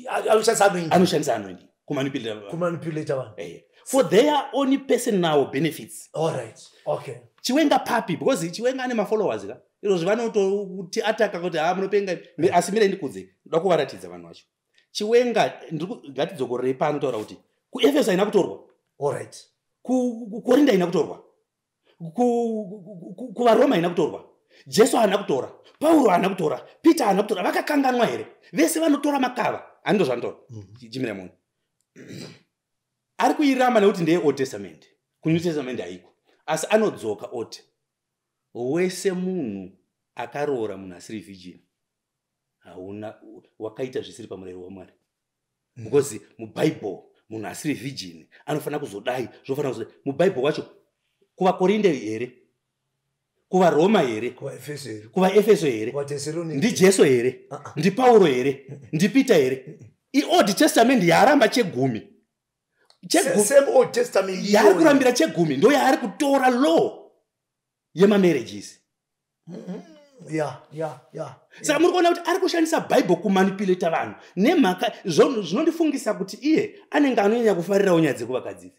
ari kushandisa anointing. Anoshandisa anointing kumanipulata vanhu. Kumanipulata vanhu. For their own personal benefits. All right, okay. Chiwenga papi? Because Chiwenga ane mafollowers ka. Izvozvi vanototi ataka kuti ha, munopenga. Asi mirai ndikudze, ndoda kuvaratidza vanhu vacho. Chiwenga, ngatidzokorerei pano, taura kuti kuEfeso haina kutorwa, All right. kuKorinda haina kutorwa. KuvaRoma haina kutorwa. Jesu haana kutora, Pauro haana kutora, Peter haana kutora. Vakakanganwa here? Vese vanotora makava, handi zvanotora. Chimira munhu ari kuiramba nekuti ndeye Old Testament, kuNew Testament haiko. Asi anodzoka oti wese munhu akaroora munhu asiri virgin, hauna, wakaita zvisiri pamurayiro waMwari, because muBhaibheri munhu asiri virgin anofanira kuzodai, zvofanira kuzodai. MuBhaibheri wacho, kuvaKorinde here, kuvaRoma here? KuvaEfeso here? KuvaEfeso here? KuvaTesalonike. NdiJesu here? Uh-uh. NdiPauro here? NdiPeter here? IOld Testament yaaramba chegumi. Same Old Testament Yaari iyoyo. kurambira chegumi ndo yaari kutora law yemamarriages. Saka muri kuona kuti ari kushandisa Bhaibheri kumanipulata vanhu nemhaka zvinondifungisa kuti iye anenge anonyanya kufarirawo nyaya dzekuvakadzi.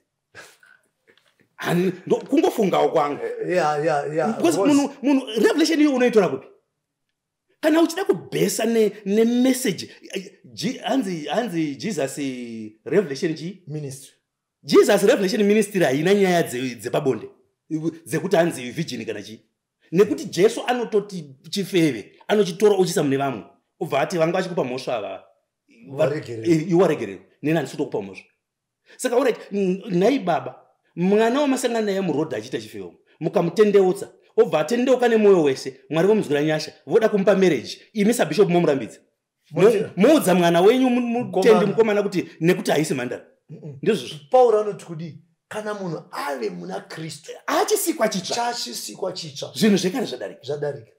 Kungofungawo kwangu. Because munhu revelation iyo unoitora kupi kana uchida kubhesa nemessage? Hanzi Jesus Revelation chii? Ministry. Jesus Revelation Ministry haina nyaya dzepabonde, dzekuti hanzi virgin kana chii, nekuti Jesu anototi chifeve anochitora uchisa mune vamwe, ubva ati vanga vachikupa mhosva ava. Waregererwa. Iwaregererwa, neni handisi kutokupa mhosva. Saka alright, nhai baba, mwana wamasangana naye murodhi achiita chifevo, mukamutendeutsa, obva atendeuka nemwoyo wese, Mwari vomunzwira nyasha, voda kumupa marriage, imi sabishop momurambidza. Moudza mwana wenyu mutendi Mukomana. mukomana kuti nekuti haisi mhandara. Ndizvozvo. Pauro anoti kudii kana munhu ave muna Kristu? Achisikwa chitsva. Chachisikwa chitsva. Zvinhu zvekare zvadarika. Zvadarika.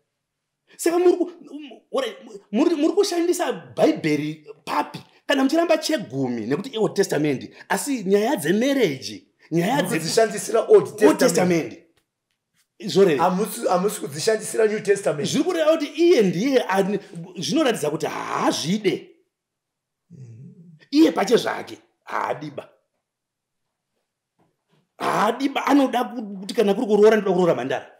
Saka alright, muri kushandisa Bhaibheri papi kana muchiramba chegumi nekuti Old Testament, asi nyaya dzemarriage, nyaya Kudzishandisira Old Old Testament. Testament zvoreve? Hamusi kudzishandisira New Testament. Zviri kureva kuti iye ndiye zvinoratidza kuti haazvide iye pache zvake. Haadiba, haadiba. Anoda kuti kana kuri kuroora, ndoda kuroora mhandara.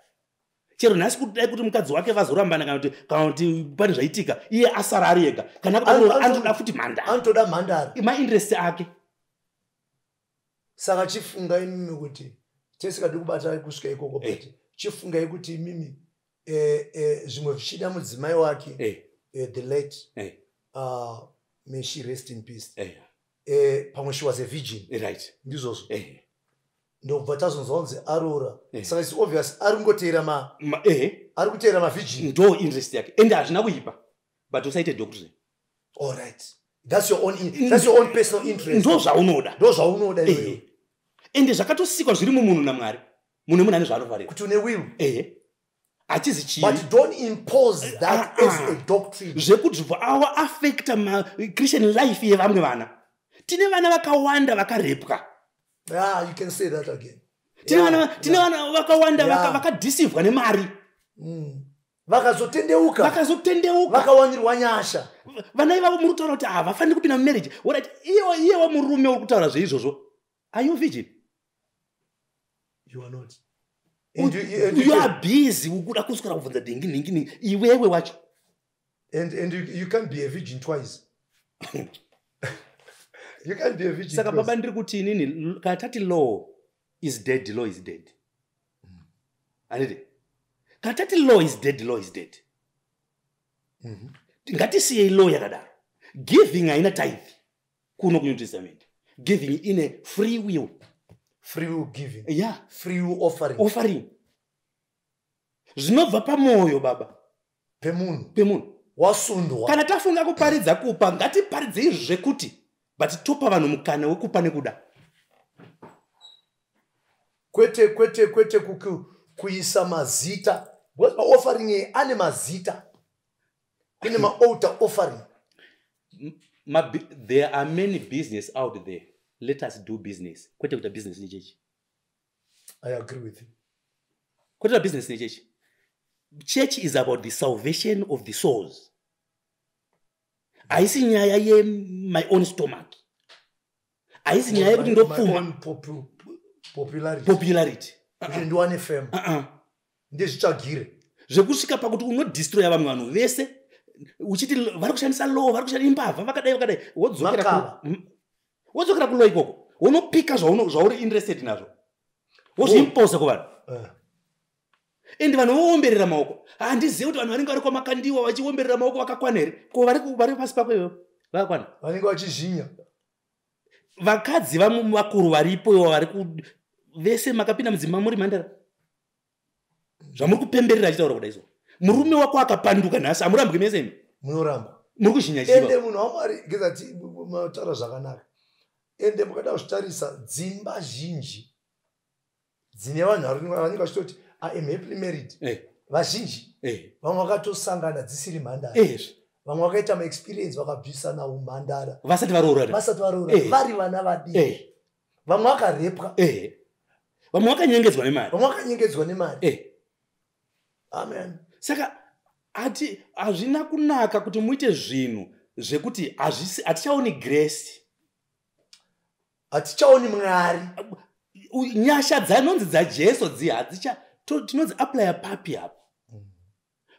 Chero nhasi kudai kuti mukadzi wake vazorambana, kana kuti pane zvaitika, iye asara ari ega, kana kuda kuroora, anotoda futi mhandara. Anotoda mhandara. Mainterest ake. Saka chifungai imimi kuti tisikadi kubata kusvika ikoko, but chifungai kuti imimi zvimwe zvichida mudzimai wake, the late, may she rest in peace, pamwe she was a virgin. Ndizvozvo. Ndobva tazonzwa kunzi aroora. Saka it's obvious ari kungoteera ma ari kuteera mavirgin. Ndo interest yake, ende hazvina kuipa, but usaite doctrine. All right, that's your own personal interest. Ndo zvaunoda. Ndo zvaunoda iwewe. Ende zvakatosikwa zviri mumunhu naMwari, munhu nemunhu ane zvaanofarira. Kuti une will. Ehe, hachizi chivi. But don't impose that as a doctrine. Zvekuti awa affecta machristian life yevamwe vana. Tine vana vakawanda vakarepwa. Yeah, you can say that again. Tine vana vakawanda vakadeceivwa nemari. Vakazotendeuka. Vakazotendeuka. Vakawanirwa nyasha. Vana ivavo muri kutaura kuti havafaniri kupinda mumarriage. Alright, iyewa murume uri kutaura zveizvozvo, are you virgin? You are not. And you You are busy ukuda kuswera kubvunza dhingi nhingi nhingi, iwewe wacho. And you can't be a virgin twice. You can't be a virgin Saka twice. baba, ndiri kuti inini, kana tati law is dead, law is dead, handiti? Kana tati law is dead, law is dead. Ngatisiyei law yakadaro. Giving haina tithe kuno kuNew Testament. Giving ine free will. Free will giving. Free will offering. Offering zvinobva pamwoyo, baba. Pemunhu. Pemunhu. Wasundwa. Kana tafunga kuparidza kupa, ngatiparidzei zvekuti, but topa vanhu mukana wekupa nekuda. Kwete, kwete, kwete kuisa mazita, because maoffering iyi ane mazita. Kune maaltar offering. There are many business out there. Let us do business, kwete kuita business nechechi. I agree with you. Kwete kuita business nechechi. Church is about the salvation of the souls. Haisi nyaya yemy own stomach, haisi nyaya yekuti My ndopfuma. own popularity. Popularity. Kuti ndiwane fame. Uh-uh. Ndizvitsvagire. Zvekusvika pakuti unodestroya vamwe vanhu vese uchiti vari kushandisa law, vari kushandisa imbavha, vakadai vakadai. Wodzokera Makava. Wodzokera kulaw ikoko, unopika zvauri interested nazvo, wozviimposa kuvanhu. Ende vanhu voomberera maoko. Handizivi kuti vanhu vanenge vari kwamakandiwa vachiomberera maoko vakakwana here. Ko vari pasi pako iwewe vakakwana? Vanenge vachizhinya. Vakadzi vakuru varipo ivo vari vese makapinda mudzimba muri mhandara. Zvamuri kupemberera achitaura kudai so. Murume wako akapanduka nhasi hamurambwi mese imi. Munoramba. Muri kuzhinya chiva. Ende munhu waMwari ngezati mataura zvakanaka. Ende mukada kuzvitarisa dzimba zhinji dzine vanhu vanenge vachitoti I am happily married. Vazhinji vamwe vakatosangana dzisiri mhandara. Vamwe vakaita maexperience vakabvisana umhandara. Vasati varoorana. Vasati varoorana. Vari vana vadiki. Vamwe vakarepwa. Vamwe vakanyengedzwa nemari. Vamwe vakanyengedzwa nemari. Amen. Saka hazvina kunaka kuti muite zvinhu zvekuti hatichaoni grace. Hatichaoni Mwari. Nyasha dzanonzi dzaJesu dzi hadzicha tinonzi applya papi apo.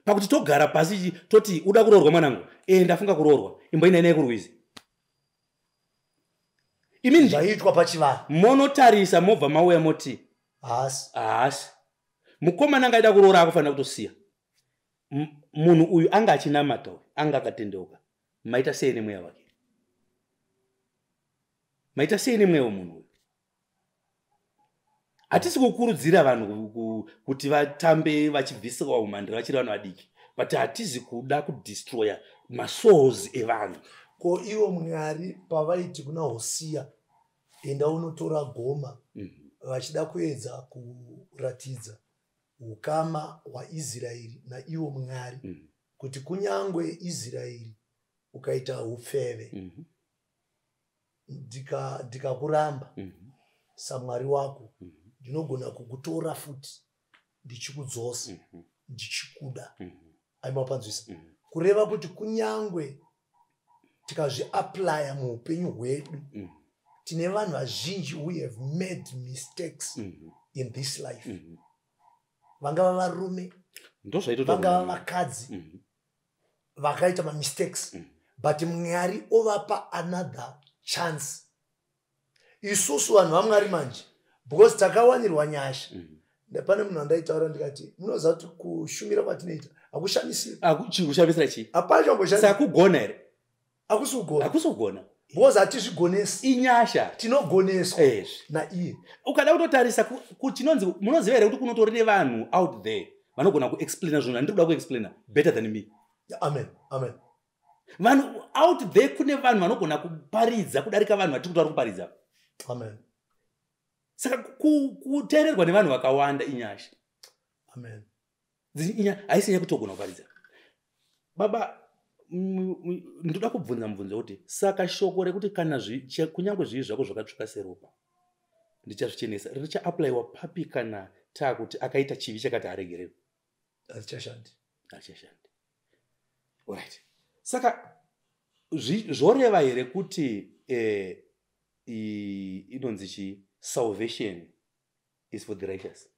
Pakuti togara pasi toti uda kuroorwa mwanangu. Ndafunga kuroorwa. Imboenda naye kurwizi. Imi zvaitwa pachivanhu. Monotarisa mobva mauya moti haasi. Haasi. Mukomana angaida kuroora akufanira kutosiya. Munhu uyu anga achinamata uyu, anga akatendeuka. Maita sei nemweya wake? Maita sei nemweya wemunhu uyu? Hatisi kukurudzira vanhu kuti vatambe vachibviswa umhandara vachiri vanhu vadiki, but hatizi kuda kudestroya masouls evanhu. Ko ivo Mwari pavaiti kuna Hosiya enda unotora goma, vachida kuedza kuratidza ukama hwaIsraeri naivo Mwari, kuti kunyangwe Israeri ukaita upfeve, ndikakuramba saMwari wako, ndinogona kukutora futi ndichikudzosa, ndichikuda. Aimapanzwisa kureva kuti kunyangwe tikazviaplya muupenyu hwedu, tine vanhu vazhinji who have made mistakes in this life. Vangava varume, vangava vakadzi, vakaita mamistakes, but Mwari ovapa another chance. Isusu vanhu vaMwari manje, because takawanirwa nyasha. Pane munhu andaitaura ndikati munoziva kuti kushumira kwatinoita hakushamisiri. Kushamisira chii? Hapana chamboshamisa. Sakugona here? Hakusi kugona. Hakusi kugona. Because hatizvigonesi. Inyasha. Tinogoneswa naiye. Ukada kutotarisa chinonzi munoziva here kuti kunotori nevanhu out there vanogona kuexplaina zvinhu handiri kuda kuexplaina better than me. Amen. Amen. Vanhu out there kune vanhu vanogona kuparidza kudarika vanhu vatiri kuti vari kuparidza. Amen. Saka kuteererwa nevanhu vakawanda inyasha. Amen. Haisi nyaya kutogona kuparidza. Baba, ndoda kubvunza mubvunzo kuti saka shoko rekuti kana kunyangwe zvivi zvako zvakatsvuka seropa ndichazvichenesa richaapplyiwa papi kana taakuti akaita chivi chakati aregererwe? Hazichashandi. Hazichashandi. Alright. Saka zvoreva here kuti inonzi chi salvation is for the righteous?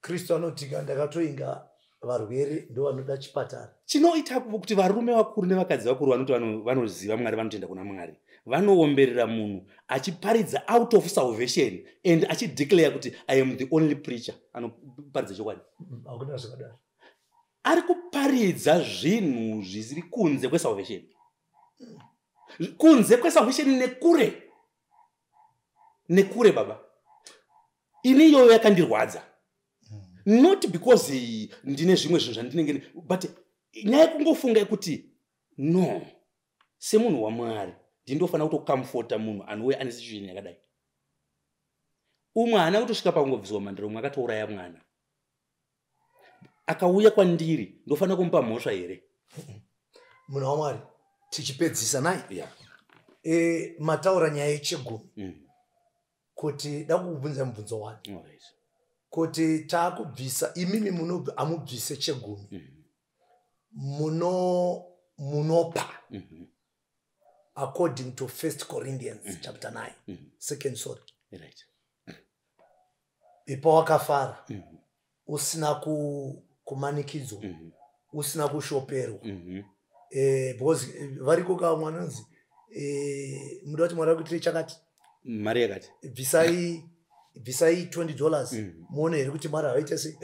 Kristu anotika ndakatoinga varwere ndo vanoda chipatara. Chinoita kuti varume vakuru nevakadzi vakuru vanoti vanoziva Mwari, vanotenda kuna Mwari, vanoomberera munhu achiparidza out of salvation and achideclare kuti I am the only preacher anoparidza chokwadi. Hakuna zvakadaro. Ari kuparidza zvinhu zvisiri kunze kwesalvation. Kunze kwesalvation nekure. Nekure baba. Ini iyoyo yakandirwadza. Not because ndine zvimwe zvinhu zvandinenge, but nyaya yekungofunga yekuti no, semunhu waMwari ndinofanira kutokamfota munhu anouya ane situation yakadai. Umwe haana kutosvika pakungobviswa mhandara, umwe akatouraya mwana. Akauya kwandiri ndofanira kumupa mhosva here? Munhu waMwari, tichipedzisa naye. Yeah. Mataura nyaya yechegumi. Kuti dakubvunza mubvunzo wani. Alright. Kuti taakubvisa imimi amubvise chegumi. Munopa. According to 1 Corinthians chapter 9. Second sorry. Right. Ipo wakafara. Usina kumanikidzwa. Usina kushoperwa. Because variko ka mwananzi muda kuti Mwari akuitire chakati. Mari yakati. Bvisai Bvisai $20 muone here kuti Mwari havaite sei.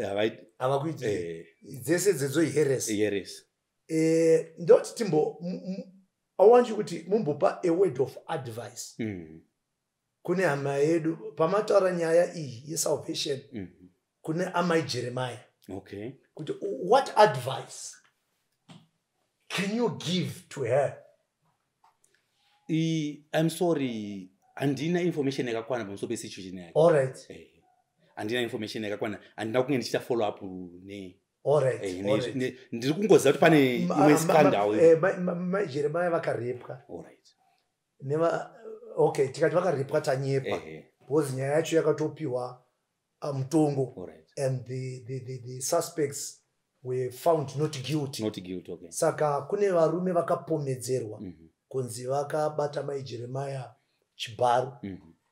Havakuiti. Dzese dzedzo heresy. Heresy. Ndoti timbo I want you kuti mumbopa a word of advice kune hama yedu pamataura nyaya iyi yesalvation, kune amai Jeremiah, kuti what advice can you give to her? I'm sorry, handina information yakakwana pamusoro pesituation yake. All right. Handina information yakakwana, handina kunge ndichiita follow up ne All right. All right. Ndiri kungoziva kuti pane imwe scandal. Mai Jeremiah vakarepwa. All right. Neva, okay, tikati vakarepwa tanyepa, because nyaya yacho yakatopiwa mutongo All right. and the suspects were found not guilty. Not guilty, okay. Saka kune varume vakapomedzerwa kunzi vakabata mai Jeremiah chibharu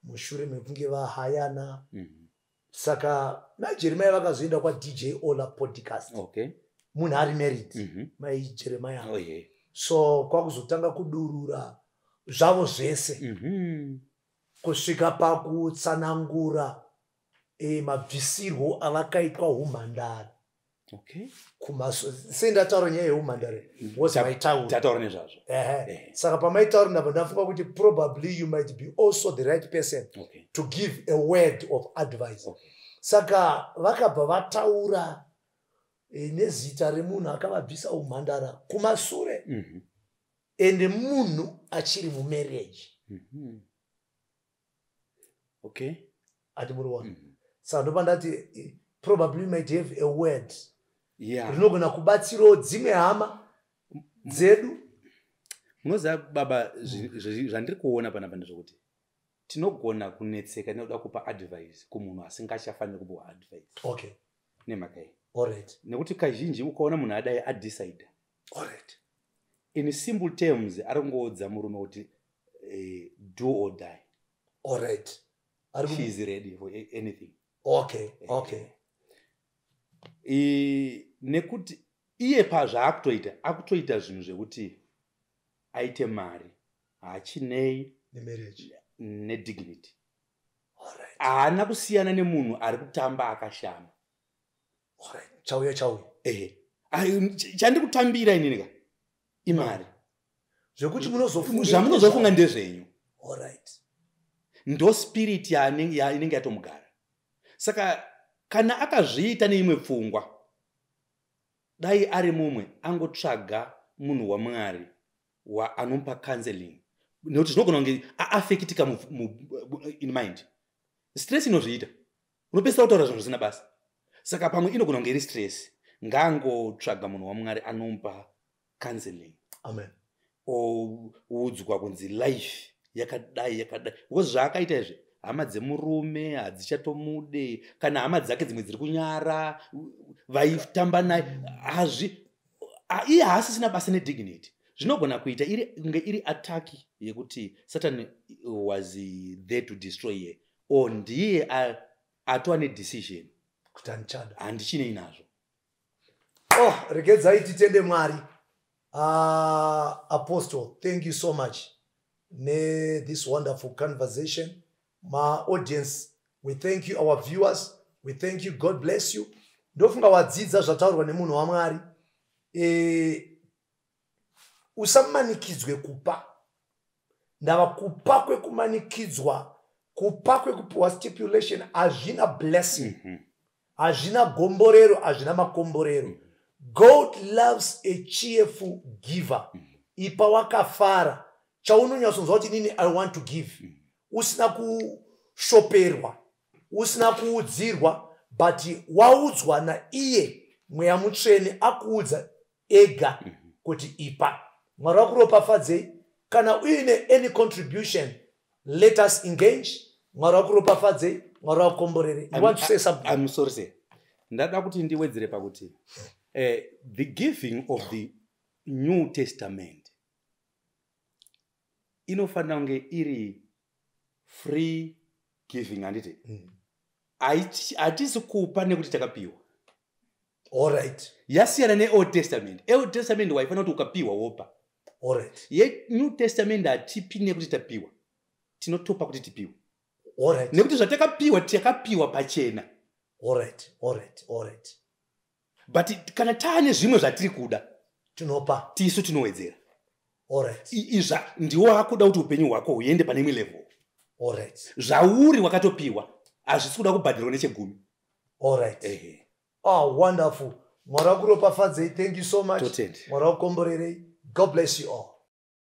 mushure mekunge vahayana. Saka mai Jeremiah vakazoenda kwaDJ Ola podcast. Munhu ari married, mai Jeremiah. So kwakuzotanga kudurura zvavo zvese kusvika pakutsanangura mabvisirwo avakaitwa umhandara. Sendataura nyaya yeumhandara was maitaura. Tataura nezvazvo. Ehe. Saka pamaitaura ndabva ndafunga kuti probably you might be also the right person to give a word of advice. Saka vakabva vataura nezita remunhu akavabvisa umhandara kumasure, ende munhu achiri mumarriage. Ati muriona. Saka ndopa ndati probably you might have a word rinogona kubatsirawo dzimwe hama dzedu. Munoziva baba, zvandiri kuona panapa ndezvekuti tinogona kunetseka nekuda kupa advice kumunhu asingachafaniri kupiwa advice. Nemhaka iyi, nekuti kazhinji ukaona munhu adai adecide, in simple terms ari kungoudza murume kuti do or die. All right. She is ready for anything. Nekuti iye pazvaakutoita, akutoita zvinhu zvekuti aite mari, haachinei nemarriage, nedignity. All right. Haana kusiyana nemunhu ari kutamba akashama. All right. Chauya chauya. Ehe. Chandiri kutambira inini ka imari. Zvekuti munozofunga zvamunozofunga ndezvenyu. All right. Ndo spirit inenge yatomugara. Saka kana akazviita neimwe pfungwa, dai ari mumwe angotsvaga munhu waMwari anomupa counseling, nekuti zvinogona kunge aaffectika in mind. Stress inozviita, unopedzisira kutaura zvinhu zvisina basa. Saka pamwe inogona kunge iri stress, ngaangotsvaga munhu waMwari anomupa counseling. Amen. Oudzwa kunzi life yakadai yakadai, because zvaakaita izvi, hama dzemurume hadzichatomude, kana hama dzake dzimwe dziri kunyara vaitamba naye, hazvi iye haasisina basa nedignity. Zvinogona kuita kunge iri attack yekuti Satan was there to destroy her, or ndiye atova nedecision kuti handichada, handichinei nazvo. Oh, regedzai titende Mwari. Apostle, thank you so much ne this wonderful conversation. My audience, we thank you. Our viewers, we thank you. God bless you. Ndofunga wadzidza zvataurwa nemunhu waMwari. Usamanikidzwe kupa. Ndava kupa kwekumanikidzwa, kupa kwekupiwa stipulation hazvina blessing, hazvina gomborero, hazvina makomborero. God loves a cheerful giver. Ipa wakafara, chaunonyatsonzwa kuti inini I want to give, usina kushoperwa, usina kuudzirwa, but waudzwa naiye Mweya Mutsvene, akuudza ega kuti ipa. Mwari vakuropafadzei. Kana uine any contribution, let us engage. Mwari vakuropafadzei, Mwari vakukomborere. You want to say something? I'm sorry sir, ndada kuti ndiwedzere pakuti the giving of the New Testament inofanira kunge iri free giving, handiti? Hatisi kupa nekuti takapiwa. All right. Yasiyana neOld Testament. Old Testament waifanira kuti ukapiwa wopa. All right. YeNew Testament hatipi nekuti tapiwa, tinotopa kuti tipiwe. Alright. Nekuti zvatakapiwa, takapiwa pachena. Alright, alright, alright. But kana taane zvimwe zvatiri kuda, tinopa. Tisu tinowedzera. Alright. Izva ndiwo wakuda kuti upenyu hwako huende pane imwe level. Alright. Zvauri wakatopiwa hazvisi kuda kubhadhirwa nechegumi. Alright. Ehe. Oh, wonderful. Mwari akuropafadzei. Thank you so much. Totende. Mwari akukomborerei. God bless you all.